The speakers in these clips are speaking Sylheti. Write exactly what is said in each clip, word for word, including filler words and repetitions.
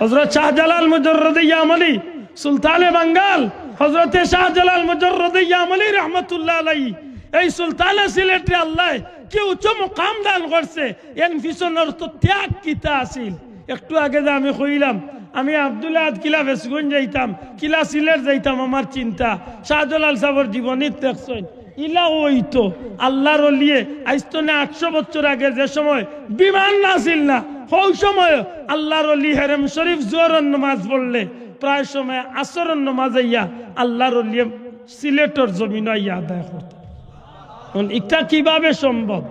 হযরত শাহজালাল মুজাররদে ইয়ামনি, সুলতানে বাঙ্গাল, হযরতে শাহজালাল মুজাররদে ইয়ামনি রহমতুল্লাহ আলাইহি, এই সুলতানে সিলেটরে আল্লায় কি উচ্চ মুকাম দান করছে, এন পিছনর তো ত্যাগ কিতা আছিল। একটু আগে যে আমি কইলাম, আমি আব্দুল আহাদ কিলা ফেঞ্চুগঞ্জ যাইতাম, কিলা সিলেট যাইতাম, আমার চিন্তা। শাহজালাল সাবর জীবনীত দেখছইন, ইলা অইতো। আল্লার অলিয়ে আইজ তনে আটশো বছর আগে যে সময় বিমান নাছিল না, হউ সময় আল্লার অলি হেরেম শরীফ জোহরর নমাজ পড়লে প্রায় সময় আসরর নমাজ আইয়া আল্লার অলিয়ে সিলেটর জমিনো আইয়া আদায় করতা। এখন ইটা কিভাবে সম্ভব?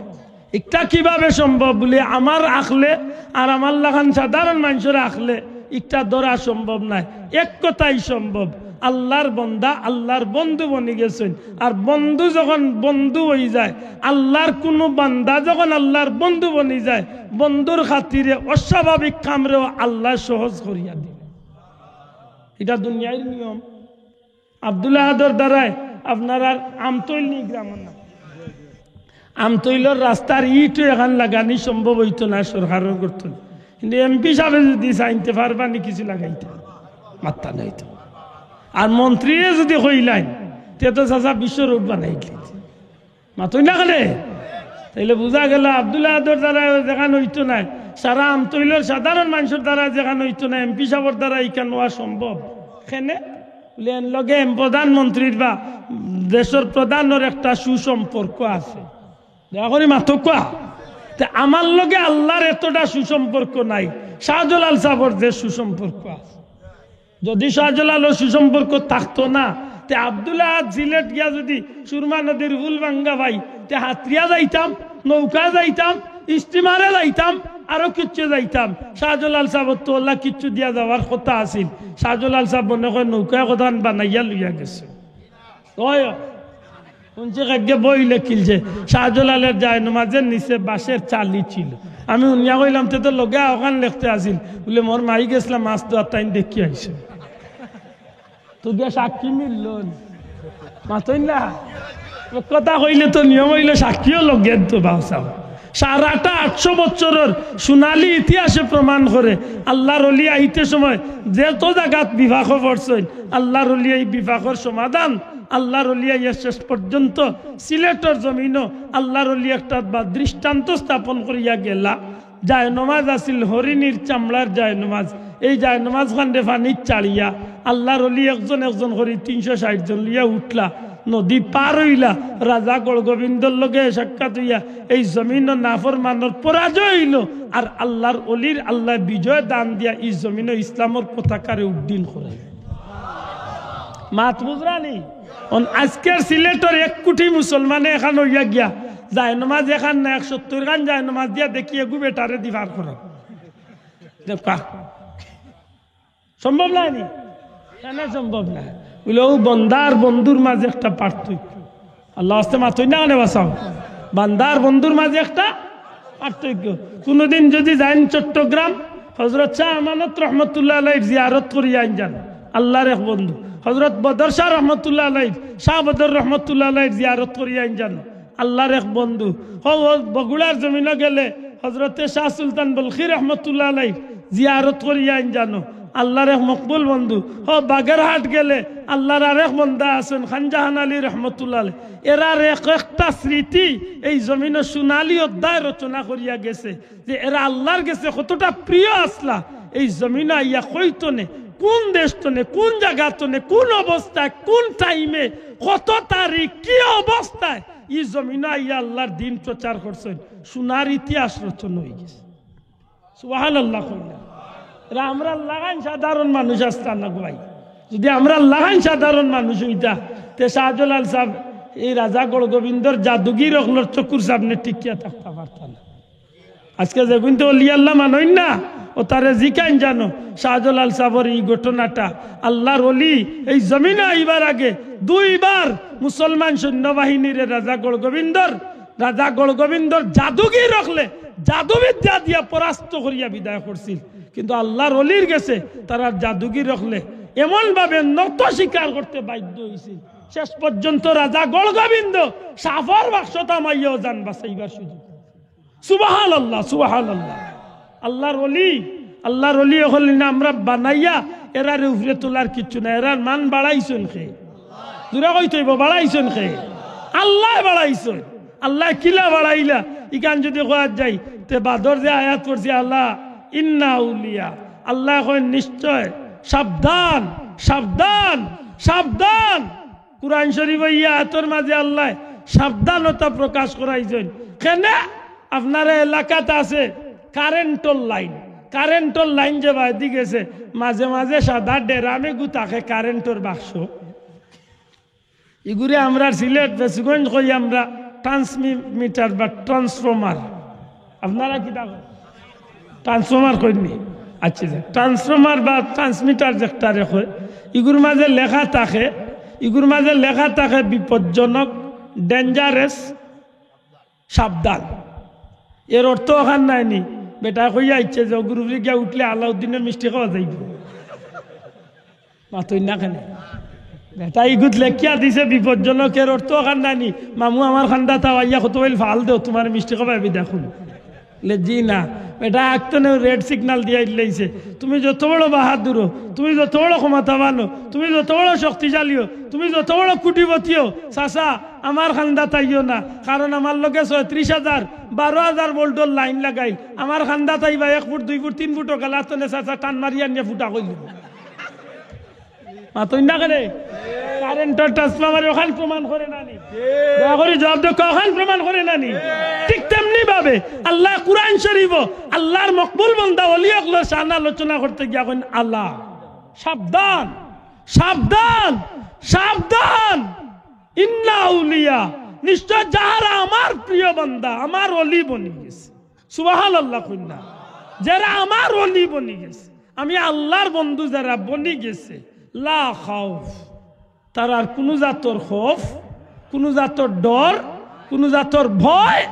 ইটা কিভাবে সম্ভব বুলে আমার আখলে আর আমার লাখান সাধারণ মানষর আখলে ইটা ধরা সম্ভব নায়। এক কথাই সম্ভব, আল্লার বন্দা আল্লার বন্ধু বনি গেছইন। আর বন্ধু যখন বন্ধু অইযায়, আল্লার কুনু বান্দা যখন আল্লার বন্ধু বনি যায়, বন্ধুর খাতিরে অস্বাভাবিক কামরেও আল্লায় সহজ করিয়া দিবা। ইটা দুনিয়ার নিয়ম। আব্দুল আহাদর দ্বারায় আপনারার আমতৈল নি গ্রামর নাম, আমতৈলর রাস্তার ইটও এখান লাগানি সম্ভব অইতো না, সরকারর করতো না। কিন্তু এমপি সাবে যুদি চাইন তে পারবা নি কিছু লাগাইতা? মাত্তা নাই তো। আর মন্ত্রীয়ে যুদি কইলাইন, তে তো চাচা বিশ্ব রোড বানাই দিলেন। মাতইন না কেনে? তাইলে বুঝা গেল আব্দুল আহাদর দ্বারা যেখান অইতো নায়, সারা আমতৈলর সাধারণ মানষর দ্বারা যেখান অইতো নায়, এমপি সাবর দ্বারা ইখান অওয়া সম্ভব। কেনে? বুলে, এন লগে এম প্রধানমন্ত্রীর বা দেশর প্রধানর একটা সুসম্পর্ক আছে। দয়া করি মাতউক্কা। তে আমার লগে আল্লার এতটা সুসম্পর্ক নাই, শাহজালাল সাবর যে সুসম্পর্ক আছে। যুদি শাহজালালর সুসম্পর্ক থাকতো না, তে আব্দুল আহাদ সিলেট গিয়া যুদি সুরমা নদীর পুল ভাঙ্গা পাই, তে হাতরিয়া যাইতাম, নৌকা যাইতাম, স্টিমারে যাইতাম, আরো কিচ্ছু যাইতাম। শাহজালাল সাবর তো আল্লায় কিচ্ছু দিয়া যাওয়ার কথা আছিল। শাহজালাল সাব মনে কয় নৌকা কদান বানাইয়া লইয়া গেছে। অয়, হুনছি কাইজ্জে বই লেখিলছে, শাহজালালের জায়নমাজের নিচে বাঁশের চালি ছিল। আমি হুনিয়া কইলাম, "তে তো লগে অখান লেখতে আছিল।" বুলে, "মোর মাই গেছলা মাছ ধরাত, তাইন দেখি আইছে।" তো গিয়া সাক্ষী মিলল নি? মাতইন না? কথা কইলে তো নিয়ম অইলো সাক্ষীও লগে তো বাউসাও। সারাটা আটশো বছরর সোনালী ইতিহাসে প্রমাণ করে, আল্লার অলি আইতে সময় যত জাগাত বিপাকো পড়ছইন, আল্লার অলি এই বিপাকর সমাধান, আল্লার অলি আইয়া শেষ পর্যন্ত সিলেটর জমিনো আল্লার অলি একটা বা দৃষ্টান্ত স্থাপন করিয়া গেলা। জায়নমাজ আছিল হরিণীর চামড়ার জায়নমাজ। এই জায়নমাজ খানরে পানিত ছাড়িয়া আল্লার অলি একজন একজন করি তিনশো ষাইট জন লইয়া উঠলা, নদী পার অইলা, রাজা গৌড়গোবিন্দর লগে সাক্ষাৎ অইয়া এই জমিনো নাফরমানর পরাজয় অইলো, আর আল্লার অলির আল্লায় বিজয় দান দিয়া এই জমিনো ইসলামর পতাকারে উড্ডীন করাইলা। মাত বুঝরা নি? অন আইজকের সিলেটর এক কুটি মুসলমানে এখান অইয়া গিয়া জায়নমাজ এখান না, এক সত্তর খান জায়নমাজ দিয়া দেখি এগু বেটারে দি পার করা। দেখবা, সম্ভব নায় নি? কেনে সম্ভব নায়? বুলে, অউ বন্দা আর বন্ধুর মাঝে একটা পার্থক্য। আল্লার ওয়াস্তে মাতইন না কেনে বাউসাও? বান্দা আর বন্ধুর মাঝে একটা পার্থক্য। কুনুদিন যুদি যাইন চট্টগ্রাম, হযরত শাহ আমানত রহমতুল্লাহ আলাইহির জিয়ারত করিয়া আইন যান, আল্লার এক বন্ধু। হযরত বদর শাহ রহমতুল্লাহ আলাইহির, শাহ বদর রহমতুল্লাহ আলাইহির জিয়ারত করিয়া আইন যান, আল্লার এক বন্ধু। হউ, হউ বগুড়ার জমিনো গেলে হযরতে শাহ সুলতান বলখি রহমতুল্লাহ আলাইহির জিয়ারত করিয়া আইন যান, আল্লার এক মকবুল বন্ধু। হউ বাগেরহাট গেলে আল্লার আরেক বন্দা আছইন খানজাহান আলী রহমতুল্লাহ আলাইহি। এরার এক একটা স্মৃতি এই জমিনো সোনালী অধ্যায় রচনা করিয়া গেছে, যে এরা আল্লার গেছে কতটা প্রিয় আছলা। এই জমিনো আইয়া কই তনে, কুন দেশ তনে, কুন জাগা তনে, কুন অবস্থায়, কুন টাইমে, কত তারিখ, কি অবস্থায় ই জমিনো আইয়া আল্লার দিন প্রচার করছইন, সোনার ইতিহাস রচনা অইগেছে। সুবহানাল্লাহ কইলা। এরা আমরার লাখান সাধারণ মানুষ আছলা না গো ভাই। যুদি আমরার লাখান সাধারণ মানুষ অইতা, তে শাহজালাল সাব এই রাজা গৌড়গোবিন্দর জাদুগির অকলর চকুর সামনে টিকিয়া থাকতা পারতা না। আইজকে যেগুইন্তে অলি আল্লাহ মানইন না, অতারে জিকাইন যানো, শাহজালাল সাবর ই ঘটনাটা, আল্লার অলি এই জমিনো আইবার আগে দুইবার মুসলমান সৈন্যবাহিনীরে রাজা গৌড়গোবিন্দর, রাজা গৌড়গোবিন্দর জাদুগির অকলে জাদুবিদ্যা দিয়া পরাস্ত করিয়া বিদায় করছিল। কিন্তু আল্লার অলির গেছে তারার জাদুগির অকলে এমনভাবে নত স্বীকার করতে বাধ্য অইছিল, শেষ পর্যন্ত রাজা গৌড়গোবিন্দ সাফর বাক্সত হামাইয়াও জান বাঁচাইবার সুযোগ। সুবহানাল্লাহ, সুবহানাল্লাহ। আল্লার অলি, আল্লাহর অলি অকল ইন আমরা বানাইয়া এরারে উপরে তোলার কিচ্ছু না। এরার মান বাড়াইছইন কে? জুরে কইতে অইবো, বাড়াইছইন কে? আল্লায় বাড়াইছইন। আল্লায় কিলা বাড়াইলা? ইখান যুদি কওয়া যায়, তে বাদর যে আয়াত পড়ছি, আলা ইন্না আউলিয়া, আল্লায় কইন নিশ্চয়, সাবধান, সাবধান, সাবধান। কুরআন শরীফো ই আয়াতর মাঝে আল্লায় সাবধানতা প্রকাশ করাইছইন। কেনে? আপনারা এলাকাত আছে কারেন্টর লাইন, কারেন্টর লাইন যে বায়দি গেছে, মাঝে মাঝে সাদা ডেরাম এগু থাকে কারেন্টর বাক্স। ইগুরে আমরার সিলেট বেসুগঞ্জ কই আমরা ট্রান্সমিটার বা ট্রান্সফর্মার। আপনারা কিতা কইন? ট্রান্সফর্মার কইন নি? আচ্ছা, আচ্ছা, ট্রান্সফর্মার বা ট্রান্সমিটার যেটারে কয়, ইগুর মাঝে লেখা থাকে, ইগুর মাঝে লেখা থাকে বিপজ্জনক, ডেঞ্জারাস, সাবধান। এর অর্থ অখান নায় নি? বেটায় কইয়া আইছে যে অগুর উপরে গিয়া উঠলে আলাউদ্দিনর মিষ্টি খাওয়া যাইবো। মাতইন না কেনে? বেটায় ইগুত লেখিয়া দিছে বিপজ্জনক, এর অর্থ অখান নায় নি? মামু আমার কান্দাত আইয়া কতবাইল ফাল দেও, তুমার মিষ্টি খাওয়াইবো দেখুন। লে জি না, বেটায় আগতনে রেড সিগন্যাল দিয়া দিলাইছে। তুমি যত বড় বাহাদুর অও, তুমি যত বড় ক্ষমতাবান অও, তুমি যত বড় শক্তিশালী অও, তুমি যত বড় কোটিপতি অও, চাচা, আমার কান্দাত আইও না, কারণ আমার লগে ছয়ত্রিশ হাজার, বারো হাজার ভোল্টর লাইন লাগাইল। আমার কান্দাত আইবা এক ফুট, দুই ফুট, তিন ফুট অকল, আতনে চাচা টান মারি আনিয়া ফুটা কইল। মাতইন না কেনে? কারেন্টর ট্রান্সফরমারে অখান প্রমাণ করে না নি? দয়া করি জবাব দেউক্কা, অখান প্রমাণ করে না নি? ঠিক তেমনি ভাবে আল্লায় কুরআন শরীফো আল্লাহর মকবুল বান্দা অলি অকলর শান আলোচনা করতে গিয়া কইন, আলা, সাবধান, সাবধান, সাবধান। ইন্না আউলিয়া, নিশ্চয় যাহারা আমার প্রিয় বান্দা, আমার অলি বনি গেছে। সুবহানাল্লাহ কইন না। যারা আমার অলি বনি গেছে, আমি আল্লাহর বন্ধু যারা বনি গেছে, লা খাউফ, তারার কুনু জাতর খৌফ, কুনু জাতর ডর, কুনু জাতর ভয়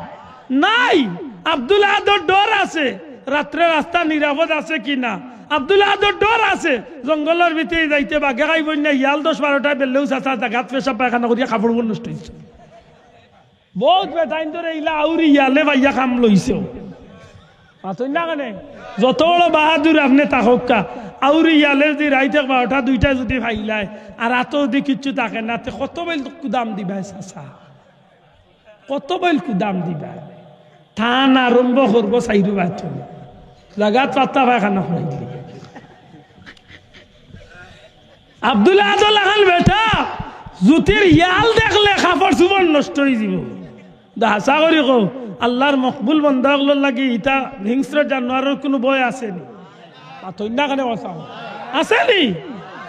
নাই। আব্দুল আহাদর ডর আছে, রাত্রে রাস্তা নিরাপদ আছে কি না? আব্দুল আহাদর ডর আছে, জঙ্গলর ভিতরে যাইতে বাঘে খাইবো না, হিয়াল দশ বারোটায় বেললেও চাচা জাগাত পেশাব পায়খানা করিয়া কাপড় নষ্ট অইছে। বউত বেটাইন্তরে ইলা আউরি হিয়ালে পাইয়া কাম লইছে। মাতইন না কেনে? যত বড় বাহাদুর আপনে থাকউক্কা, আউরি হিয়ালে যুদি রাইত এক বারোটা দুইটায় যুদি পাইলায়, আর আতো যুদি কিচ্ছু থাকে না, তে কতবাইল কুদাম দিবায় চাচা? কতবাইল কুদাম দিবায়? টান আরম্ভ করবো চাইরোবায় থনে। জাগাত পাত্তা পায়খানা করাইলি। আব্দুল আহাদর লাখান বেটা, জুতির হিয়াল দেখলে কাপড় চুপড় নষ্ট অইযিবো। দা হাছা করি কও, আল্লাহর মকবুল বান্দা অকলর লাগি ইতা হিংস্র জানোয়ারর কুনু ভয় আছে নি? মাতইন না কেনে কথা? আছে নি?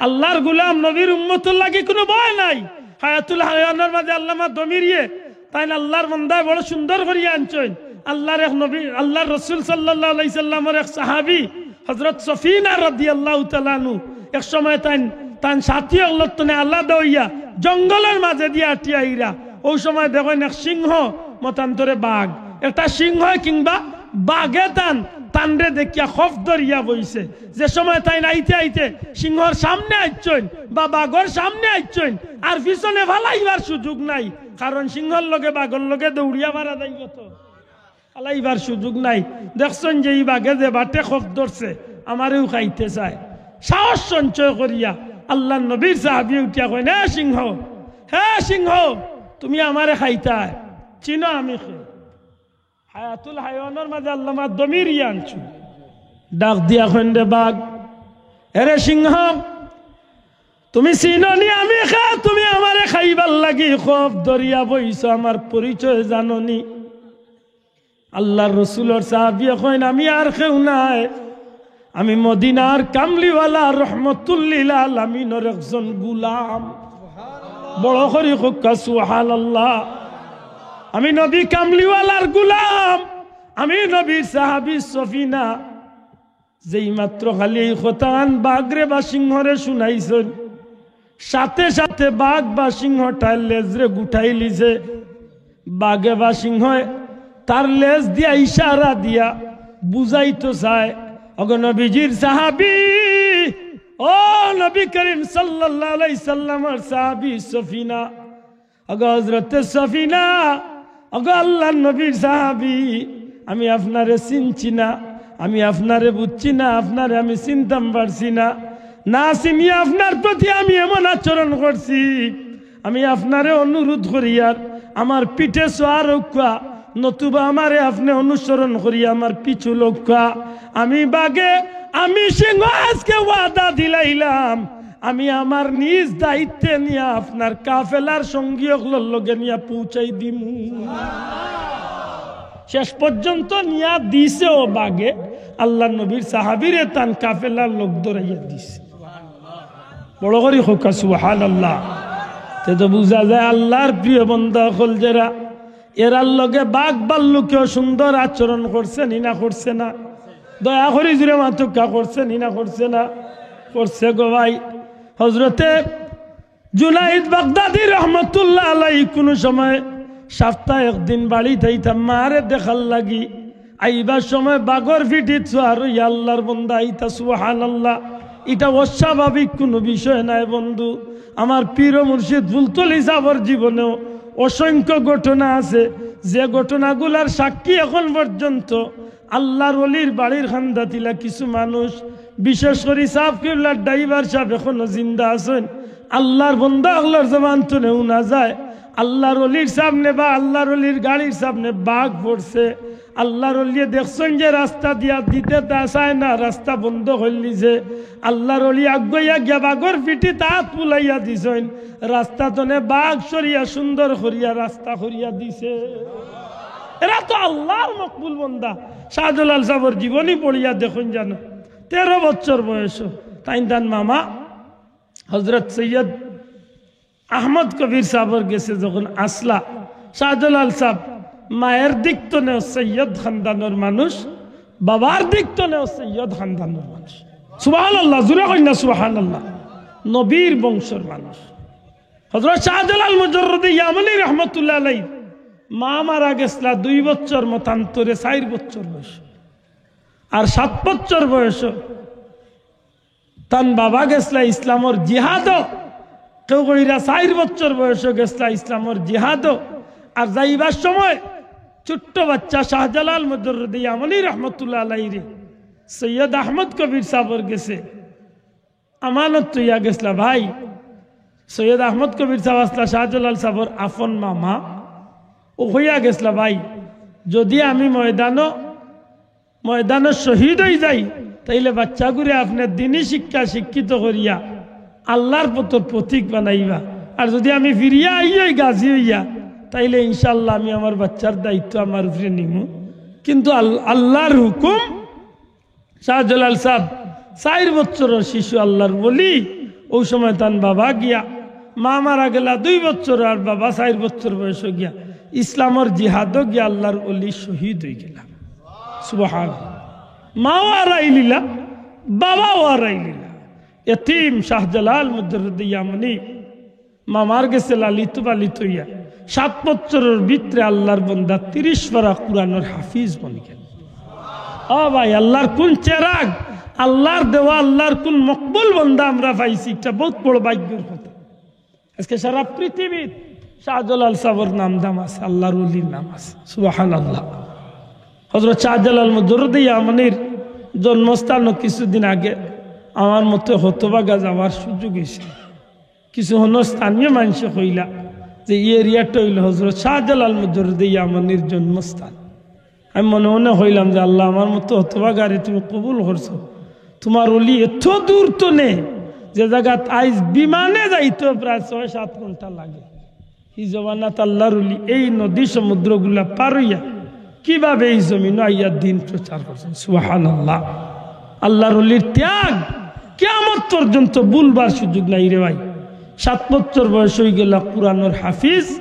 আল্লাহর গুলাম নবীর উম্মতর লাগি কুনু ভয় নাই। হায়াতুল হায়াওয়ানর মাঝে আল্লামা দমিরিয়ে তাইন আল্লাহর বান্দায় বড় সুন্দর করিয়া আনছইন। আল্লাহর এক নবী, আল্লাহর রসুল সাল্লাল্লাহু আলাইহি সাল্লামর এক সাহাবী হযরত সফিনা রাদিয়াল্লাহু তাআলা আনহু, এক সময় তাইন, তান সাথী অকলর তনে আলাদা অইয়া জঙ্গলর মাঝেদি আটিয়া আইরা। অউ সময় দেখইন এক সিংহ, মতান্তরে বাঘ, একটা সিংহ কিংবা বাঘে তান, তানরে দেখিয়া খফ ধরিয়া বইছে। যে সময় তাইন আইতে আইতে সিংহর সামনে আইছইন বা বাঘর সামনে আইছইন, আর পিছনে ফালাইবার সুযোগ নাই, কারণ সিংহর লগে বাঘর লগে দৌড়িয়া মারা যাইবো তো। ফালাইবার সুযোগ নাই। দেখছইন যে ই বাঘে যে বাটে খফ ধরছে, আমারেও খাইতে চায়। সাহস সঞ্চয় করিয়া আল্লাহর নবীর সাহাবী উঠিয়া কইন, "হে সিংহ, হে সিংহ, তুমি আমারে খাইতায়, চিনো আমি কে?" হায়াতুল হায়াওয়ানর মাঝে আল্লামা দমিরিয়ে আনছইন। ডাক দিয়া কইন, "রে বাঘ, এরে সিংহ, তুমি চিনো নি আমি কে? তুমি আমারে খাইবার লাগি খফ ধরিয়া বইছো, আমার পরিচয় জানো নি?" আল্লাহর রসুলর সাহাবীয়ে কইন, "আমি আর কেউ নায়, আমি মদিনার কামলিওয়ালা রহমতুল্লিল আলামিনর একজন গুলাম।" বড় করি কউক্কা সুবহানাল্লাহ। আমি নবী কামলিওয়ালার গুলাম, আমি নবীর সাহাবী সফিনা। যেই মাত্র খালি এই কথাখান বাঘরে বা সিংহরে শুনাইছইন, সাথে সাথে বাঘ বা সিংহটায় লেজরে গুটাইলিছে। বাঘে বা সিংহে তার লেজ দিয়া ইশারা দিয়া বুঝাইতো চায়, "ওগো নবীজির সাহাবী, ও নবী করিম সাল্লাল্লাহু আলাইহি সাল্লামর সাহাবী সফিনা, ওগো হযরতে সফিনা, ওগো আল্লাহর নবীর সাহাবী, আমি আপনারে চিনছি না।" আমি আপনারে বুঝছি না, আপনারে আমি চিনতাম পারছি না, না চিনিয়া আপনার প্রতি আমি এমন আচরণ করছি। আমি আপনারে অনুরোধ করিয়ার, আমার পিঠে সওয়ার অউক্কা, নতুবা আমারে আপনে অনুসরণ করিয়া আমার পিছু লউক্কা। আমি বাঘে, আমি সিংহ, আজকে ওয়াদা দিলাইলাম, আমি আমার নিজ দায়িত্বে নিয়া আপনার কাফেলার সঙ্গী অকলর লগে নিয়া পৌঁছাই দিমু। শেষ পর্যন্ত নিয়া দিছেও বাঘে, আল্লার নবীর সাহাবীরে তান কাফেলার লগ ধরাইয়া দিছে। বড় করি কউক্কা সুবহানাল্লাহ। তে তো বুঝা যায় আল্লার প্রিয় বন্দা অকল যেরা, এরার লগে বাঘ ভাল্লুকেও সুন্দর আচরণ করছে নি না করছে না? দয়া করি জুরে মাতউক্কা, করছে নি না করছে না? করছে গো ভাই। হজরতে জুনাইদ বাগদাদি রহমতুল্লাহ আলাই কুনু সময় সপ্তায় একদিন বাড়িত আইতা মারে দেখার লাগি। আইবার সময় বাঘর পিঠিত সওয়ার অইয়া আল্লার বন্দা আইতা, সুবহানাল্লাহ। ইটা অস্বাভাবিক কুনু বিষয় নায় বন্ধু। আমার পীর ও মুর্শিদ ফুলতলি সাবর জীবনেও অসংখ্য ঘটনা আছে, যে ঘটনাগুলার সাক্ষী এখন পর্যন্ত আল্লার অলির বাড়ির কান্দাত ইলা কিছু মানুষ, বিশেষ করি সাব কিবলার ড্রাইভার সাব এখনো জিন্দা আছইন। আল্লার বন্দা অকলর জবান তনে হুনা যায়, আল্লার অলির সামনে বা আল্লার অলির গাড়ির সামনে বাঘ পড়ছে, আল্লার অলিয়ে দেখছইন যে রাস্তা দিয়া দিতে তা চায় না, রাস্তা বন্ধ করিলিছে। আল্লার অলি আগুয়াইয়া গিয়া বাঘর পিঠিত আত বুলাইয়া দিছইন, রাস্তা তনে বাঘ সরিয়া সুন্দর করিয়া রাস্তা করিয়া দিছে। এরা তো আল্লার মকবুল বন্দা। শাহজালাল সাবর জীবনী পড়িয়া দেখইন জানো, তেরো বছর বয়স, তাইন তান মামা হজরত সৈয়দ আহমদ কবির সাবর গেছে যখন আছলা, শাহজালাল সাব মায়ের দিক তনেও সৈয়দ খানদানর মানুষ, বাবার দিক তনেও সৈয়দ খানদানর মানুষ। সুবহানাল্লাহ, জুরে কইন না সুবহানাল্লাহ। নবীর বংশর মানুষ। হজরত শাহজালাল মুজাররদে ইয়ামনি রহমতুল্লাহ আলাই মা মারা গেছলা দুই বছর মতান্তরে, চাইর বছর বয়স। আর সাত বছর বয়স তান বাবা গেছলা ইসলামর জিহাদো, কেউ কইরা চাইর বছর বয়স গেছলা ইসলামর জিহাদো। আর যাইবার সময় ছোট্ট বাচ্চা শাহজালাল মুজাররদে ইয়ামনি রহমতুল্লাহ আলাইরে সৈয়দ আহমদ কবির সাবর গেছে আমানত থইয়া গেছলা ভাই। সৈয়দ আহমদ কবির সাব আছলা শাহজালাল সাবর আফন মামা। ও কইয়া গেছলা, ভাই, যদি আমি ময়দানো, ময়দানো শহীদ অই যাই, তাইলে বাচ্চাগুরে আপনে দিনী শিক্ষা শিক্ষিত করিয়া আল্লার পথর পথিক বানাইবা। আর যদি আমি ফিরিয়া আই অই গাজী অইয়া, তাইলে ইনশাআল্লাহ আমি আমার বাচ্চার দায়িত্ব আমার উপরে নিমু। কিন্তু আল-, আল্লার হুকুম শাহজালাল সাব চাইর বছরর শিশু, আল্লার ওলি। অউ সময় তান বাবা গিয়া, মা মারা গেলা দুই বছর, আর বাবা চাইর বছর বয়স গিয়া ইসলামর জিহাদো গিয়া আল্লার ওলি শহীদ অই গেলা। সুবহান। মাও আরাইলিলা, বাবাও আরাইলিলা। এতিম শাহজালাল মুজাররদে ইয়ামনি মামার গেছে লালিত পালিত অইয়া সাত বছরর ভিতরে আল্লার বন্দা তিরিশ পারা কুরআনর হাফিজ বনি গেল। ও ভাই, আল্লার কুন চেরাগ, আল্লার দেওয়া, আল্লার কুন মকবুল বন্দা আমরা পাইছি, ইটা বউত বড় ভাগ্যর কথা। আজকে সারা পৃথিবীত শাহজালাল সাবর নাম দাম আছে, আল্লার ওলির নাম আছে। সুবহানাল্লাহ। হজরত শাহজালাল মুজাররদে ইয়ামনির জন্মস্থানো কিছুদিন আগে আমার মতো হতভাগা যাওয়ার সুযোগ অইছে। কিছু হনো স্থানীয় মানষে কইলা যে ই এরিয়াটা অইলো হজরত শাহজালাল মুজাররদে ইয়ামনির জন্মস্থান। আমি মনে মনে কইলাম যে, "আল্লাহ, আমার মতো হতভাগারে তুমি কবুল করছো। তুমার ওলি এত দূর তনে, যে জাগাত আইজ বিমানে যাইতো প্রায় ছয় সাত ঘন্টা লাগে, হি জমানাত আল্লার ওলি এই নদী সমুদ্রগুলা পার অইয়া কিভাবে এই জমিনো আইয়া দিন প্রচার করছইন।" সুবহানাল্লাহ। আল্লার ওলির ত্যাগ কিয়ামত পর্যন্ত ভুলবার সুযোগ নাই রে ভাই। সাত বছর বয়স অই গেলা কুরআনর হাফিজ,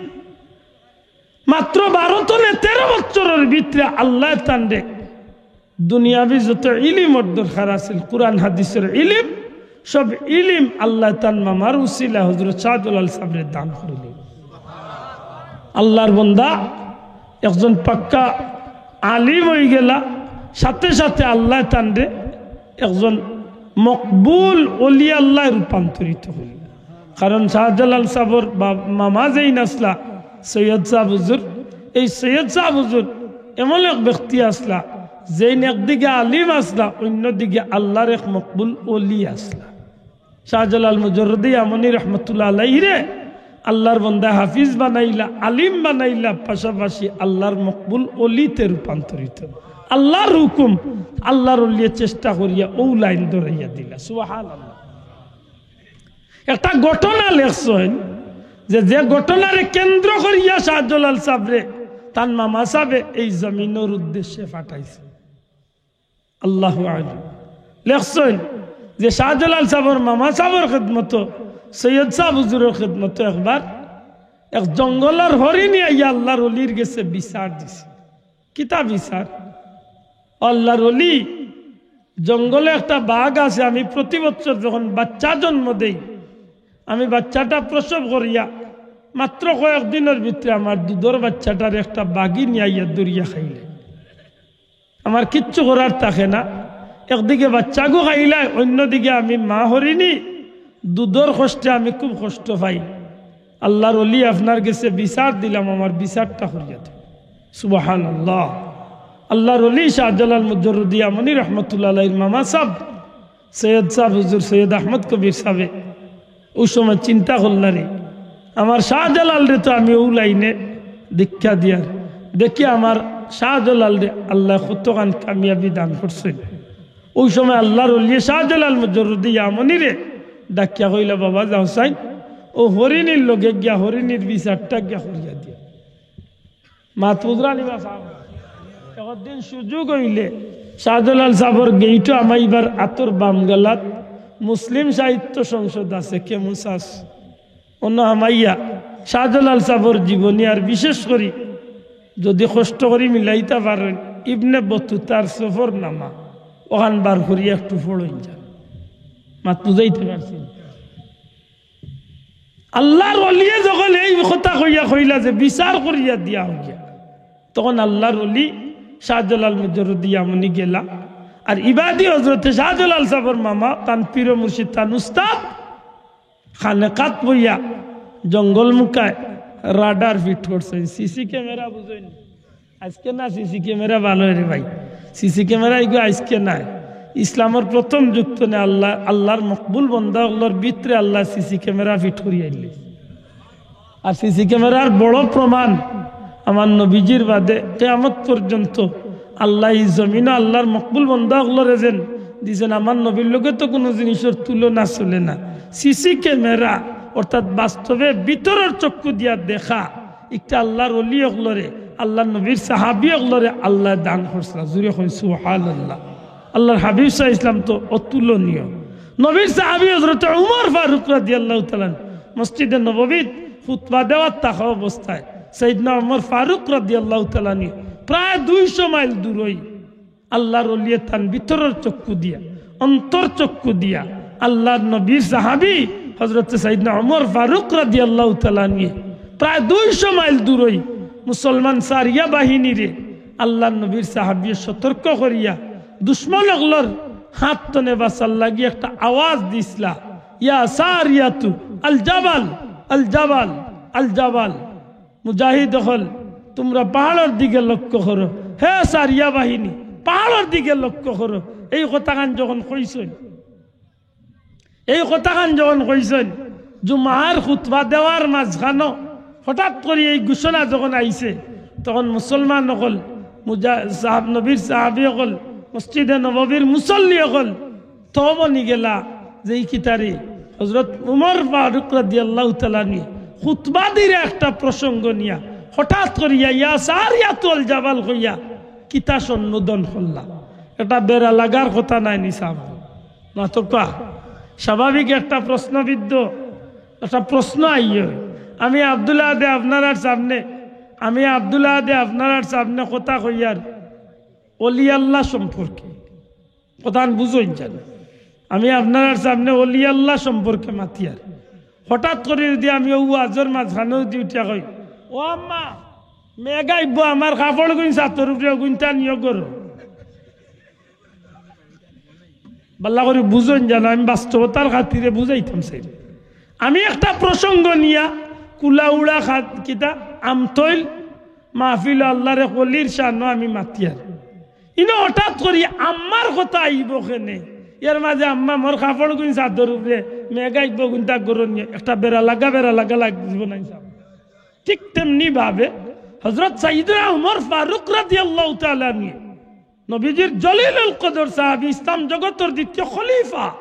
মাত্র বারো তনে তেরো বছরর ভিতরে আল্লায় তানরে দুনিয়াবি যত ইলিমর দরকার আছিল, কুরআন হাদিসর ইলিম, সব ইলিম আল্লায় তান মামার উসিলা হজরত শাহজালাল সাবরে দান করিলা। আল্লার বন্দা একজন পাক্কা আলিম অই গেলা, সাথে সাথে আল্লায় তানরে একজন মকবুল ওলি আল্লায় রূপান্তরিত করিলা। কারণ শাহজালাল সাবর বা-, মামা যেইন আছলা সৈয়দ সাব হুজুর, এই সৈয়দ সাব হুজুর এমন এক ব্যক্তি আছলা, যেইন একদিকে আলিম আছলা, অইন্যদিকে আল্লার এক মকবুল অলি আছলা। শাহজালাল মুজররদি ইয়ামনি রহমতুল্লাহ আলাইহিরে আল্লার বন্দা হাফিজ বানাইলা, আলিম বানাইলা, পাশাপাশি আল্লার মকবুল অলিতে রূপান্তরিত। আল্লার হুকুম, আল্লার অলিয়ে চেষ্টা করিয়া অউ লাইন ধরাইয়া দিলা। সুবহানাল্লাহ। একটা ঘটনা লেখছইন যে, যে ঘটনারে কেন্দ্র করিয়া শাহজালাল সাবরে তান মামা সাবে এই জমিনর উদ্দেশ্যে পাঠাইছে। আল্লাহু আলাম। লেখছইন যে শাহজালাল সাবর মামা সাবর খেদমতো, সৈয়দ সাব হুজুরর খেদমতো একবার এক জঙ্গলর হরিণী আইয়া আল্লার অলির গেছে বিচার দিছে। কিতা বিচার? আল্লার অলি, জঙ্গলে একটা বাঘ আছে, আমি প্রতি বছর যখন বাচ্চা জন্ম দেই, আমি বাচ্চাটা প্রসব করিয়া মাত্র কয়েক দিনর ভিতরে আমার দুধর বাচ্চাটার একটা বাঘে নিয়া আইয়া ধরিয়া খাইলে। আমার কিচ্ছু করার থাকে না, একদিকে বাচ্চাগু খাইলায়, অইন্যদিকে আমি মা হরিণী, দুধর কষ্টে আমি খুব কষ্ট পাই। আল্লার অলি আপনার গেছে বিচার দিলাম, আমার বিচারটা করিয়া দেও। সুবহানাল্লাহ। আল্লার অলি শাহজালাল মুজররদি ইয়ামনি রহমতুল্লাহ আলাইহির মামা সাব, সৈয়দ সাব হুজুর সৈয়দ আহমদ কবির সাবে অউ সময় চিন্তা করলা রে, আমার শাহজালালরে তো আমি অউ লাইনে দীক্ষা দিয়ার, দেখি আমার শাহজালালরে আল্লায় কতখান কামিয়াবি দান করছইন। অউ সময় আল্লার অলিয়ে শাহজালাল মুজররদি ইয়ামনিরে ডাকিয়া কইলা, "বাবা যাও চাইন, অউ হরিণীর লগে গিয়া হরিণীর বিচারটা গিয়া করিয়া দিয়া।" মাত বুঝরা নি বা সাব? একদিন সুযোগ অইলে শাহজালাল সাবর গেইটো হামাইবার আতর বাম গালাত মুসলিম সাহিত্য সংসদ আছে, কেমুসাস। অনো হামাইয়া শাহজালাল সাবর জীবনী আর বিশেষ করি যদি কষ্ট করি মিলাইতা পারইন, ইবনে বতুতার সফরনামা, অখান বার করি একটু পড়ইন যান। মাত বুঝাইতে পারছি? আল্লার অলিয়ে যখন এই কথা কইয়া কইলা যে বিচার করিয়া দিয়া অইয়া, তখন আল্লার অলি শাহজালাল মুজররদি ইয়ামনি গেলা। আর ইবাদি হজরতে শাহজালাল সাবর মামা, তান পীর মুর্শিদ, তান উস্তাদ, খানেকাত বইয়া জঙ্গল মুখায় রাডার ফিট করছইন, সিসি ক্যামেরা বুঝইন। আইজকে না সিসি ক্যামেরা ভালা রে ভাই, সিসি ক্যামেরা ইগু আইজকে নায়। ইসলামর প্রথম যুগ তনে আল্লাহ, আল্লার মকবুল বন্দা অকলর ভিতরে আল্লায় সিসি ক্যামেরা ফিট করিয়া আইলে। আর সিসি ক্যামেরার বড় প্রমাণ, আমার নবীজির বাদে কিয়ামত পর্যন্ত আল্লায় ই জমিনো আল্লার মকবুল বন্দা অকলরে যেন দিছইন, আমার নবীর লগে তো কুনু জিনিসর তুলনা চলে না। সিসি ক্যামেরা অর্থাৎ বাস্তবে ভিতরর চক্ষু দিয়া দেখা, ইটা আল্লার অলি অকলরে, আল্লার নবীর সাহাবী অকলরে আল্লায় দান করছলা। জুরে কইন সুবহানাল্লাহ। আল্লার হাবিব সাল্লাল্লাহু আলাইহি ওয়াসাল্লাম তো অতুলনীয়। নবীর সাহাবী হজরতে উমর ফারুক রাদিয়াল্লাহু তাআলা আনহু মসজিদে নববীত খুতবা দেওয়ার থাকা অবস্থায় সাইয়েদনা উমর ফারুক রাদিয়াল্লাহু তাআলা আনহু প্রায় দুইশো মাইল দূরই আল্লার অলিয়ে তান ভিতরর চক্ষু দিয়া, অন্তর চক্ষু দিয়া আল্লার নবীর সাহাবী হজরতে সাইয়েদনা উমর ফারুক রাদিয়াল্লাহু তাআলা আনহু প্রায় দুইশো মাইল দূরই মুসলমান সারিয়া বাহিনীরে আল্লার নবীর সাহাবীয়ে সতর্ক করিয়া দুশমন অকলর হাত তনে বাঁচার লাগি একটা আওয়াজ দিছলা, "ইয়া সারিয়াতু আল জাবাল, আল জাবাল, আল জাবাল।" মুজাহিদ অকল, তুমরা পাহাড়র দিকে লক্ষ্য করো। হে সারিয়া বাহিনী, পাহাড়র দিকে লক্ষ্য করো। এই কথাখান যখন কইছইন, এই কথাখান যখন কইছইন, জুমার খুতবা দেওয়ার মাঝখানো হঠাৎ করি এই ঘোষণা যখন আইছে, তখন মুসলমান অকল, মুজা-, সাহাব-, নবীর সাহাবী অকল, মসজিদে নববীর মুসল্লি অকল, থ বনি গেলা যে ই কিতারে হজরত উমর ফারুক রাদিয়াল্লাহু তাআলা আনহু খুতবা দিরা একটা প্রসঙ্গ নিয়া হঠাৎ করিয়া "ইয়া সারিয়াতুল জাবাল" কইয়া কিতা সম্বোধন করলা। এটা বেড়া লাগার কথা নায় নি সাব। না তো কা, স্বাভাবিক একটা প্রশ্নবিদ্ধ, একটা প্রশ্ন আইয়ে। আমি আব্দুল আহাদে আপনারার সামনে, আমি আব্দুল আহাদে আপনারার সামনে কথা কইয়ার অলি আল্লাহ সম্পর্কে, কথাখান বুঝইন যেন। আমি আপনারার সামনে অলি আল্লাহ সম্পর্কে মাতিয়ার। হঠাৎ করি যদি আমি অউ ওয়াজর মাঝখানো যদি উঠিয়া কই, "ও আম্মা, মেঘ আইবো, আমার কাপড়গুইন ছাতর উপরে অগুইন টানিও করো।" বালা করি বুঝইন যেন, আমি বাস্তবতার খাতিরে বুঝাইতাম চাই। আমি একটা প্রসঙ্গ নিয়া কুলাউড়া খাত কিতা আমতৈল মাহফিল আল্লাহর এক অলির শানো আমি মাতিয়ার। ইনো হঠাৎ করি আম্মার কথা আইবো কেনে? এর মাঝে আম্মা মোর কাপড় গুইন চাদর উপরে, মেঘ আইবো গুইন তা গরম নিয়ে, একটা বেড়া লাগা, বেড়া লাগা লাগবো না ইনশাআল্লাহ। ঠিক তেমনি ভাবে হযরত সাইয়েদনা উমর ফারুক রাদিয়াল্লাহু তাআলা আনহু, নবীজির জলিলুল কদর সাহাবী, ইসলাম জগতর দ্বিতীয় খলিফা,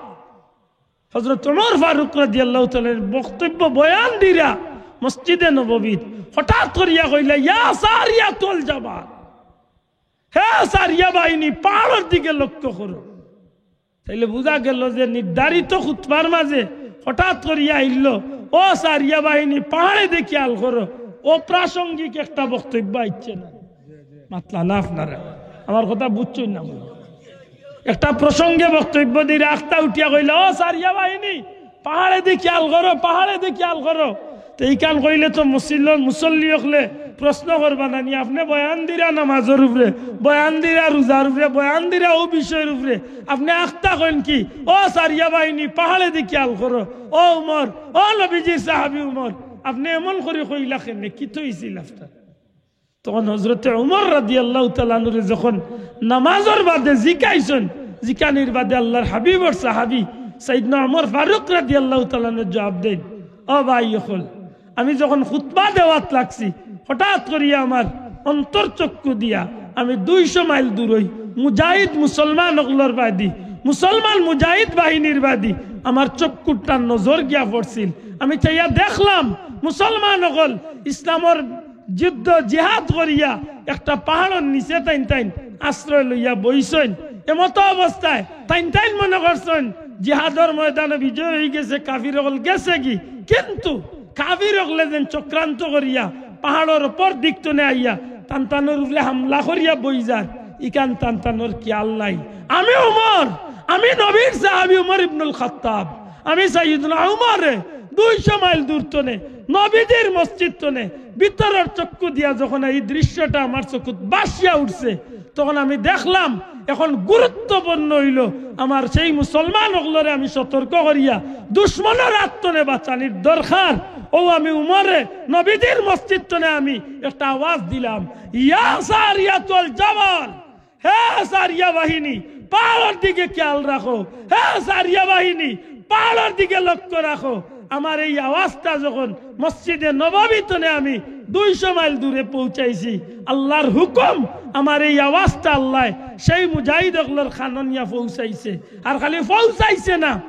হযরত উমর ফারুক রাদিয়াল্লাহু তাআলা আনহুর বক্তব্য বয়ান দিরা মসজিদে নববীত হঠাৎ করিয়া কইলা, "ইয়া সারিয়াতুল জাবাল, হে সারিয়া বাহিনী, পাহাড়র দিকে লক্ষ্য করো।" তাইলে বুঝা গেল যে নির্ধারিত খুতবার মাঝে হঠাৎ করিয়া আইল, "ও সারিয়া বাহিনী, পাহাড়ে দেখি খেয়াল করো।" অপ্রাসঙ্গিক একটা বক্তব্য আইছে না? মাতলা না আপনারা, আমার কথা বুঝছইন না মনে হয়। একটা প্রসঙ্গে বক্তব্য দিরা আখতা উঠিয়া কইলা, "ও সারিয়া বাহিনী, পাহাড়ে দেখি খেয়াল করো, পাহাড়ে দেখি খেয়াল করো।" তো এইখান কইলে তো মুসল্লি, মুসল্লি অকলে প্রশ্ন করবা না নি, "আপনে বয়ান দিরা নামাজর উপরে, বয়ান দিরা রোজার উপরে, বয়ান দিরা ও বিষয়র উপরে, আপনে আখতা কইন কি? ও সারিয়া বাহিনী, পাহাড়ে দেখি খেয়াল করো, ও উমর, ও নবীজির সাহাবী উমর, আপনে এমন করি কইলা কেনে, কিতা অইছিল আপনার?" তখন হযরতে উমর রাদিয়াল্লাহু তাআলা আনহুরে যখন নামাজর বাদে জিকাইছইন, জিকানির বাদে আল্লাহর হাবিবর সাহাবী সাইয়েদনা উমর ফারুক রাদিয়াল্লাহু তাআলা আনহু জবাব দেইন, "ও ভাই অকল, আমি যখন খুতবা দেওয়াত লাগছি, হঠাৎ করিয়া আমার অন্তর চক্ষু দিয়া আমি দুইশো মাইল দূরই মুজাহিদ মুসলমান অকলর বাদি, মুসলমান মুজাহিদ বাহিনীর বাদি আমার চক্ষুরটা নজর গিয়া পড়ছিল। আমি চাইয়া দেখলাম মুসলমান অকল ইসলামর যুদ্ধ জিহাদ করিয়া একটা পাহাড়র নিচে তাইন তাইন আশ্রয় লইয়া বইছইন। এমতো অবস্থায় তাইন তাইন মনে করছইন জিহাদর ময়দানো বিজয় অইগেছে, কাফির অকল গেছেগি, কিন্তু কাফির অকলে যেন চক্রান্ত করিয়া পাহাড়র উপর দিক তনে আইয়া তান তানর উপরে হামলা করিয়া বই যার, ইখান তান তানর খেয়াল নাই।" আমি উমর, আমি নবীর সাহাবী উমর ইবনুল খাত্তাব, আমি সাইয়েদনা উমরে দুইশো মাইল দূর তনে নবীজির মসজিদ তনে ভিতরর চক্ষু দিয়া যখন এই দৃশ্যটা আমার চকুত ভাসিয়া উঠছে, তখন আমি দেখলাম, এখন গুরুত্বপূর্ণ অইল আমার সেই মুসলমান অকলরে আমি সতর্ক করিয়া দুশমনর আত তনে বাঁচানির দরকার। ও আমি উমরে নবীজির মসজিদ তনে আমি একটা আওয়াজ দিলাম, "ইয়া সারিয়াতুল জাবাল, হে সারিয়া বাহিনী, পাহাড়র দিকে খেয়াল রাখো, হে সারিয়া বাহিনী, পাহাড়র দিকে লক্ষ্য রাখো।" আমার এই আওয়াজটা যখন মসজিদে নববী তনে আমি দুইশো মাইল দূরে পৌঁছাইছি, আল্লাহর হুকুম, আমার এই আওয়াজটা আল্লায় সেই মুজাহিদ অকলর কানো নিয়া পৌঁছাইছে। আর খালি পৌঁছাইছে না,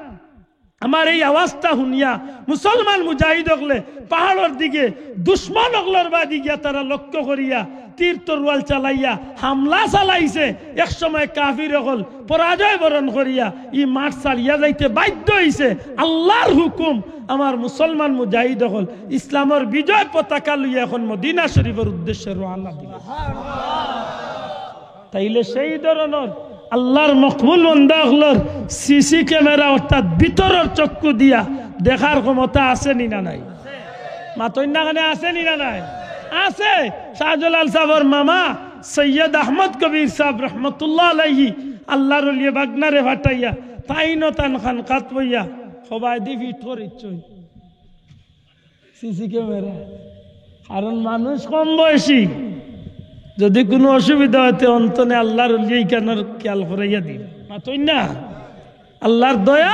আমার এই আওয়াজটা হুনিয়া মুসলমান মুজাহিদ অকলে পাহাড়র দিকে দুশমন অকলর বাদি গিয়া তারা লক্ষ্য করিয়া তীর তরোয়াল চালাইয়া হামলা চালাইছে। এক সময় কাফির অকল পরাজয় বরণ করিয়া ই মাঠ ছাড়িয়া যাইতে বাধ্য অইছে। আল্লাহর হুকুম, আমার মুসলমান মুজাহিদ অকল ইসলামর বিজয় পতাকা লইয়া এখন মদিনা শরীফর উদ্দেশ্যে রওয়ানা দিল। তাইলে সেই ধরনর আল্লাহর মকবুল বান্দা অকলর সিসি ক্যামেরা অর্থাৎ ভিতরর চক্ষু দিয়া দেখার ক্ষমতা আছে নি না নাই? মাতইন না কেনে, আছে নি না নাই? আছে। শাহজালাল সাবর মামা সৈয়দ আহমদ কবির সাব রহমতুল্লাহ আলাইহি আল্লাহর ওলিয়ে বাগনারে ফাটাইয়া তাইনও তান খানকাত বইয়া খবায়দি ফিট করিচ্ছইন। CC camera. কারণ মানুষ কম বয়সী, যদি কুনু অসুবিধা অয় তে অন্তনে আল্লাহর ওলিয়ে ইখানর খেয়াল করাইয়া দিন। মাতইন না? আল্লাহর দয়া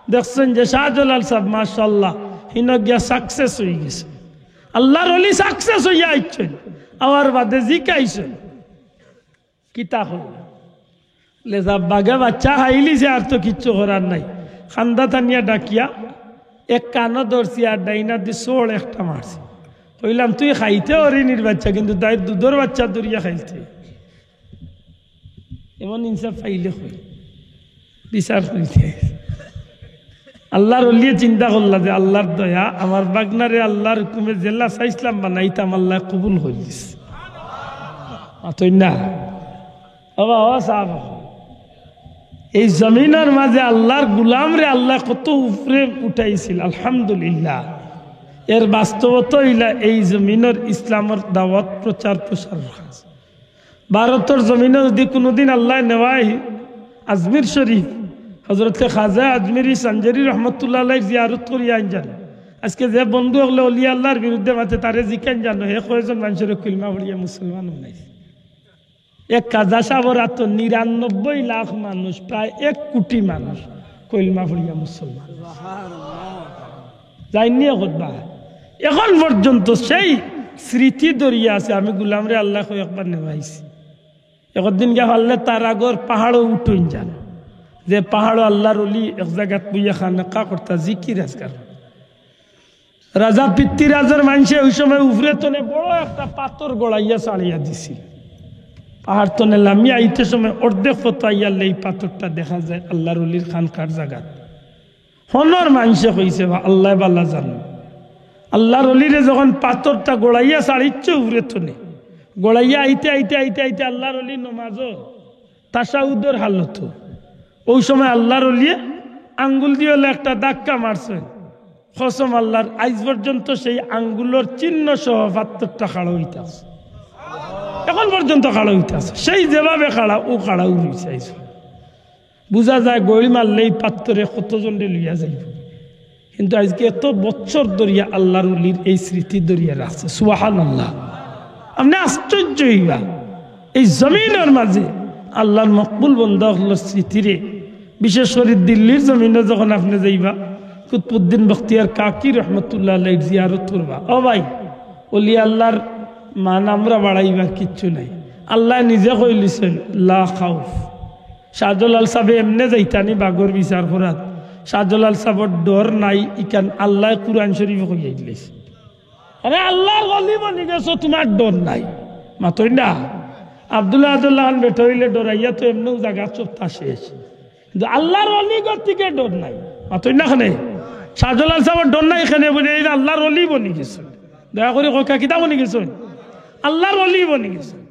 দেখছইন যে শাহজালাল সাব মাশাআল্লাহ হিনো গিয়া সাকসেস অইগেছে। আল্লাহর ওলি সাকসেস অইয়া আইছইন, আওয়ার বাদে জিকাইছইন। কিতা কইলা? লেজা বাঘে বাচ্চা খাইলিছে, আর তো কিচ্ছু করার নাই। কান্দা টানিয়া ডাকিয়া এক কানো ধরছি আর ডাইন আতদি চড় একটা মারছি। কইলাম, "তুই খাইতে হরিণীর বাচ্চা, কিন্তু তাইর দুধর বাচ্চা ধরিয়া খাইতে।" এমন ইনসাফ পাইলে কই বিচার করিতে। আল্লাহর ওলিয়ে চিন্তা করলা যে, "আল্লাহর দয়া, আমার বাগনারে আল্লাহর হুকুমে যেলা চাইছলাম বানাইতাম, আল্লায় কবুল করিলিছে।" মাতইন না? ও বাবা, ও সাব, এই জমিনর মাঝে আল্লাহর গুলামরে আল্লায় কত উপরে উঠাইছিল, আলহামদুলিল্লাহ। এর বাস্তবতা অইলা এই জমিনর ইসলামর দাওয়াত প্রচার প্রসার কাজ। ভারতর জমিনো যদি কুনুদিন আল্লায় নেওয়ায় আজমির শরীফ, হযরতে খাজা আজমিরি সাঞ্জারি রহমতুল্লাহ আলাইহির জিয়ারত করিয়া আইন জানো। আজকে যে বন্ধু অকলে অলি আল্লাহর বিরুদ্ধে মাতে, তারে জিকাইন জানো, হে কয়জন মানষরে কলমা পড়িয়া মুসলমান বানাইছে? এক কাজা সাবর আতো নিরানব্বই লাখ মানুষ, প্রায় এক কোটি মানুষ কলমা পড়িয়া মুসলমান। যাইননি একবার? এখন পর্যন্ত সেই স্মৃতি ধরিয়া আছে। আমি গুলামরে আল্লায় কয় একবার নেওয়াইছি। একদিন গিয়া পারলে তার আগর পাহাড়ো উঠইন যান, যে পাহাড়ো আল্লাহর অলি এক জাগাত বইয়া খানকা করতা, জিকির আজকার। রাজা পৃথ্বীরাজর মানষে ওই সময় উপরে তনে বড় একটা পাথর গড়াইয়া ছাড়িয়া দিছিল। পাহাড় তনে লামিয়া আইতে সময় অর্ধেক পথ আইয়ালে এই পাথরটা দেখা যায় আল্লাহর অলির খানকার জাগাত। হনর মানষে কইছে, "বা আল্লায় বালা জানো।" আল্লাহর অলিরে যখন পাথরটা গড়াইয়া ছাড়িচ্ছে উপরে তনে, গড়াইয়া আইতে আইতে আইতে আইতে আল্লাহর অলি নমাজো তাশাহুদর হালতো, ওই সময় আল্লাহর অলিয়ে আঙ্গুল দিয়া অইলে একটা ধাক্কা মারছে। কসম আল্লাহর, আইজ পর্যন্ত সেই আঙ্গুলর চিহ্ন সহ পাথরটা খাড়া অইতাছে। এখন পর্যন্ত খাড়া অইতাছে। সেই যেভাবে খাড়া, ও খাড়াউ রইছে আইজ। বুঝা যায়, গইড় মারলে এই পাথরে কতজনরে লইয়া যাইব। কিন্তু আজকে এত বছর ধরিয়া আল্লাহর অলির এই স্মৃতি ধরিয়া রাখছে। সুবহানাল্লাহ। আপনে আশ্চর্য অইবা, এই জমিনর মাঝে আল্লাহর মকবুল বন্দা অকলর স্মৃতিরে, বিশেষ করি দিল্লির জমিনো যখন আপনে যাইবা, কুতবুদ্দিন বখতিয়ার কাকি রহমতুল্লাহ আলাইহির জিয়ারত করবা, ও ভাই, অলি আল্লাহর মান আমরা বাড়াইবার কিচ্ছু নাই। আল্লায় নিজে কইলিছইন, "লা খাউফ।" শাহজালাল সাবে এমনে যাইতা নি বাঘর বিচার করাত। শাহজালাল সাবর ডর নাই, ইখান আল্লায় কুরআন শরীফো কইয়া দিলাইছে। আরে আল্লাহর অলি বনি গেছো, তুমার ডর নাই। মাতইন না। আব্দুল আহাদর লাখান বেটা অইলে ডরাইয়া তো এমনেউ জাগাত সবতা শেষ। কিন্তু আল্লাহর অলি গতিকে ডর নাই। মাতইন না কেনে? শাহজালাল সাবর ডর নাই কেনে বুলে, এইন আল্লাহর অলি বনি গেছইন। দয়া করি কউক্কা, কিতা বনি গেছইন? আল্লাহর অলি বনি গেছইন।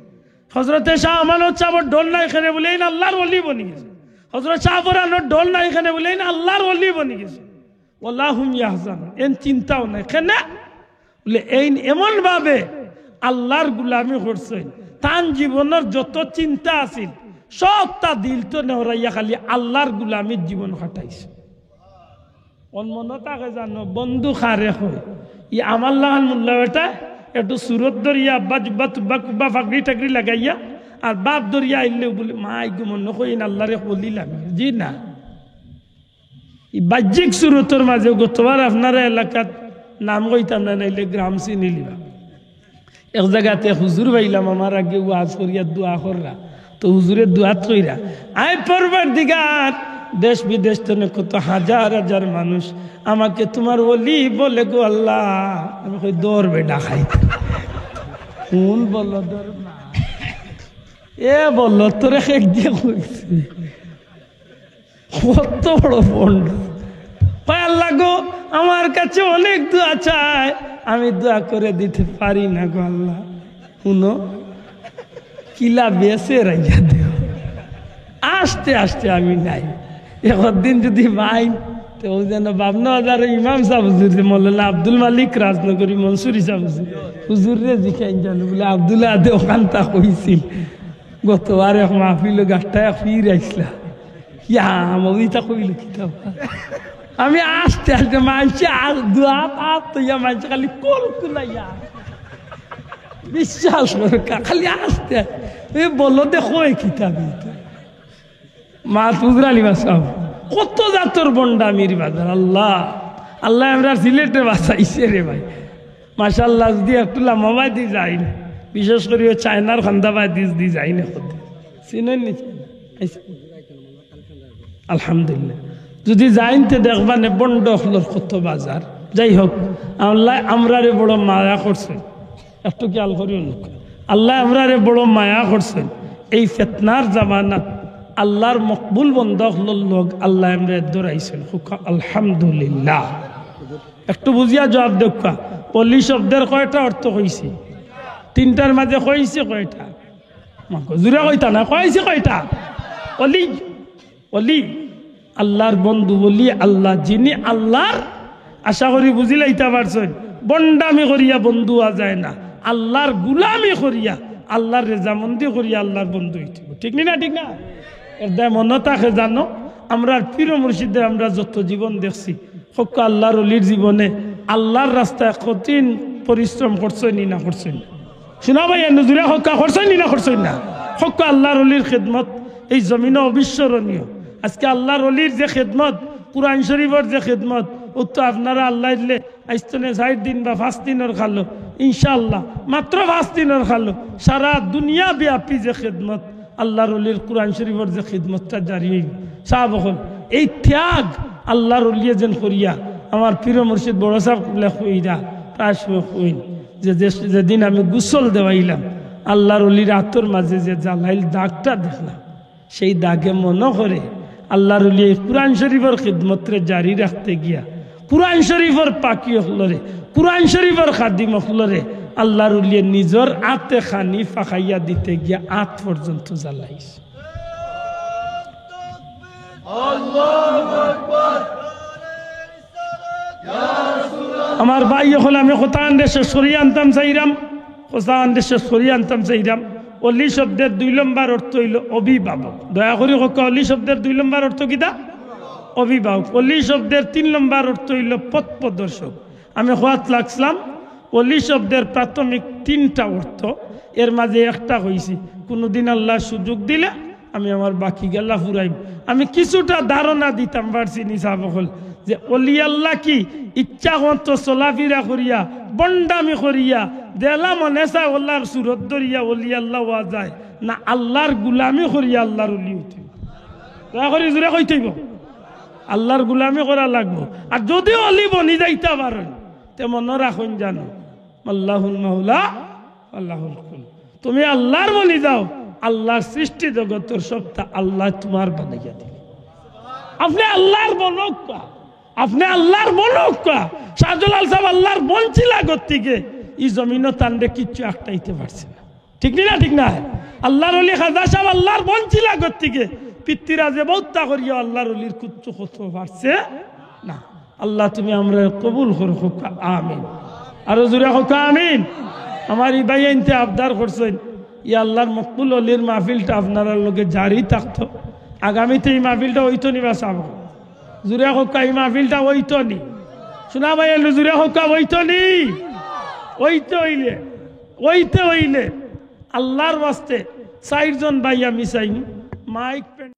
হজরতে শাহ আমানত সাবর ডর নাই কেনে বুলে, এইন আল্লাহর অলি বনি গেছইন। হজরত শাহ বুরহানর ডর নাই কেনে বুলে, এইন আল্লাহর অলি বনি গেছইন। ওয়ালা হুম ইয়াহজানুন, এইন চিন্তাও নাই। কেনে? বুলে, এইন এমন ভাবে আল্লাহর গুলামি করছইন, তান জীবনর যত চিন্তা আছিল, সবতা দিল তো নেওরাইয়া খালি আল্লাহর গুলামির জীবন কাটাইছে। অন মনো থাকে জানো, বন্ধু কারে কয়? ই আমার লাখান মোল্লা বেটা, একটু সুরত ধরিয়া, আব্বা জুব্বা তুব্বা কুব্বা ফাগড়ি টাগড়ি লাগাইয়া, আর বাপ ধরিয়া আইলে বুলে, "মা, ইগু মনো কইন আল্লাহরে বলিলাম।" জি না। ই বাহ্যিক সুরতর মাঝে গতবার আপনারা এলাকাত নাম কইতাম না, নাইলে গ্রাম চিনিলিবা। এক জাগাতে হুজুর পাইলাম, আমার আগে ওয়াজ করিয়া দোয়া কররা, তো হুজুরে দোয়াত কইরা, "আয় পরওয়ারদিগার, দেশ বিদেশ তনে কত হাজার হাজার মানুষ আমাকে তুমার অলি বলে গো আল্লাহ।" আমি কই, "দর বেটা খাই, কোন বলো দর না, এ বলো তোরে খেক দিয়ে কইছে।" কত বড় ভণ্ড। কয়, "আল্লাহ গো, আমার কাছে অনেক দোয়া চায়, আমি দোয়া করে দিতে পারি না গো আল্লাহ।" হুনো, কিলা বেছে রাইয়া দেও। আস্তে আস্তে আমি নাই। একদিন যদি মাইন, তো ও যেন বাবনা বাজারর ইমাম সাব হুজুর, যে মৌলানা আব্দুল মালিক রাজনগরী মনসুরি সাব হুজুর, হুজুররে জিকাইন জানো, বুলে, "আব্দুল আদে ওখানতা কইছিল।" গতবার এক মাহফিলো গাট্টা এক পীর আইছলা। ইয়া, মৌলভী তা কইল কিতা বা? আমি আস্তে আস্তে মানষে আর দোয়া পাত তো ইয়া মানষে খালি কল কুলাইয়া। বিশ্বাস করো কা-, খালি আস্তে আস্তে। এ বলো দেখো এ কিতাব ইতা। মাহফুজ আলী মাসাব। কত জাতর ভন্ডামির বাজার, আল্লাহ। আল্লাহ আমরার সিলেটে বাঁচাইছে রে ভাই। মাশাআল্লাহ, যদি একটু লামাবাদি যাইন, বিশেষ করি ওই চায়নার খান্দাবাদি যদি যাইন, এখন চিনইন নি? আইসা। আলহামদুলিল্লাহ। যদি যাইন তে দেখবা নে ভন্ড অকলর কত বাজার। যাই হোক, আল্লাহ আমরারে বড় মায়া করছে। একটু খেয়াল করিও না। আল্লাহ আমরারে বড় মায়া করছেন। এই ফিতনার জামানাত আল্লাহর মকবুল বন্দা অকলর লগ আল্লাহ আমরারে ধরাইছেন। কউক্কা আলহামদুলিল্লাহ। একটু বুঝিয়া জবাব দেউক্কা। অলি শব্দের কয়টা অর্থ কইছি? তিনটার মাঝে কইছি কয়টা? মাগো, জুরে কইতা না, কইছি কয়টা? অলি, অলি, আল্লাহর বন্ধু, অলি আল্লাহ, যিনি আল্লাহর, আশা করি বুঝিলাইতা পারছইন, ভন্ডামি করিয়া বন্ধু অওয়া যায় না, আল্লাহর গুলামি করিয়া, আল্লাহর রেজামন্দি করিয়া আল্লাহর বন্ধু অইতে অইবো। ঠিক নি না? ঠিক না? এর দায় মনো থাকে জানো, আমরার পীর ও মুর্শিদরে আমরা যত জীবন দেখছি, কউক্কা আল্লাহর অলির জীবনে আল্লাহর রাস্তায় কঠিন পরিশ্রম করছইন নি না করছইন না? শুনা ভাই, এ নজুরা কউক্কা করছইন নি না করছইন না? হক আল্লাহর অলির খেদমত এই জমিনো অবিস্মরণীয়। আজকে আল্লাহর অলির যে খেদমত, কোরআন শরীফর যে খেদমত, ও তো আপনারা আল্লাহ দিলে আইজ তনে চাইর দিন বা পাঁচ দিনর খালো, ইনশাআল্লাহ, মাত্র পাঁচ দিনর খালো, সারা দুনিয়া ব্যাপী যে খেদমত, আল্লাহর অলির কোরআন শরীফর যে খেদমতটা জারি অইবো। সাব অকল, এই ত্যাগ আল্লাহর অলিয়ে যেন করিয়া, আমার পীর মুর্শিদ বড় সাব কিবলা কইরা, প্রায় সময় কইন যে, যে, যেদিন আমি গোসল দেওয়াইলাম, আল্লাহর অলির আতর মাঝে যে জালাইল দাগটা দেখলাম, সেই দাগে মনো করে আল্লাহর অলিয়ে এই কোরআন শরীফর খেদমতরে জারি রাখতে গিয়া, কোরআন শরীফর পাখি অকলরে, কোরআন শরীফর খাদিম অকলরে আল্লাহর অলিয়ে নিজর আতে খানি ফাকাইয়া দিতে গিয়া আত পর্যন্ত জ্বালাইছে। আমার ভাই অকল, আমি কথা আনতে শেষ করি আনতাম চাইরাম, কথা আনতে শেষ করি আনতাম চাইরাম। অলি শব্দের দুই লম্বর অর্থ অইলো অভিভাবক। দয়া করি কউক্কা, অলি শব্দের দুই লম্বর অর্থ কিতা? অভিভাবক। অলি শব্দের তিন লম্বর অর্থ অইলো পথ প্রদর্শক। আমি কওয়াত লাগছিলাম, অলি শব্দের প্রাথমিক তিনটা অর্থ, এর মাঝে একটা কইছি, কুনুদিন আল্লায় সুযোগ দিলে আমি আমার বাকি গেলা ফুরাইমু। আমি কিছুটা ধারণা দিতাম পারছি নি সাব অকল, যে অলি আল্লাহ কি ইচ্ছা মতো চলাফিরা করিয়া, ভন্ডামি করিয়া, যেলা মনে চায় অলার সুরত ধরিয়া অলি আল্লাহ অওয়া যায়, না আল্লাহর গুলামি করিয়া আল্লাহর অলি অইতে অইবো? দয়া করি জুরে কইতে অইবো, আল্লাহর গুলামি করা লাগবো। আর যদি অলি বনি যাইতা পারইন, তে মনো রাখইন জানো, আল্লাহুল মাওলা, আল্লাহুল কুল। তুমি আল্লাহর বনি যাও, আল্লাহর সৃষ্টি জগতর সবটা আল্লায় তুমার বানাইয়া দিলে। আপনে আল্লাহর বনউক্কা, আপনে আল্লাহর বনউক্কা। শাহজালাল সাব আল্লাহর বনছিলা গতিকে ই জমিনো তানরে কিচ্ছু আটকাইতে পারছে না। ঠিক নি না? ঠিক না? আল্লাহর অলি খাজা সাব আল্লাহর বনছিলা গতিকে পিতৃরাজে বউত্তা করিয়া আল্লাহর অলির কুচ্ছু করতে পারছে না। আল্লাহ তুমি আমরারে কবুল করো, কউক্কা আমিন। আরো জুরে কউক্কা আমিন। আমার ই ভাইয়াইন্তে আবদার করছইন, ই আল্লাহর মকবুল অলির মাহফিলটা আপনারার লগে জারি থাকতো। আগামীতে ই মাহফিলটা অইতো নি বা সাব? জুরে কউক্কা, ই মাহফিলটা অইতো নি? সোনা ভাইয়াইন, জুরে কউক্কা, অইতো নি? অইতে অইলে, অইতে অইলে আল্লাহর ওয়াস্তে চাইরজন ভাই আমি চাইমু, মাইক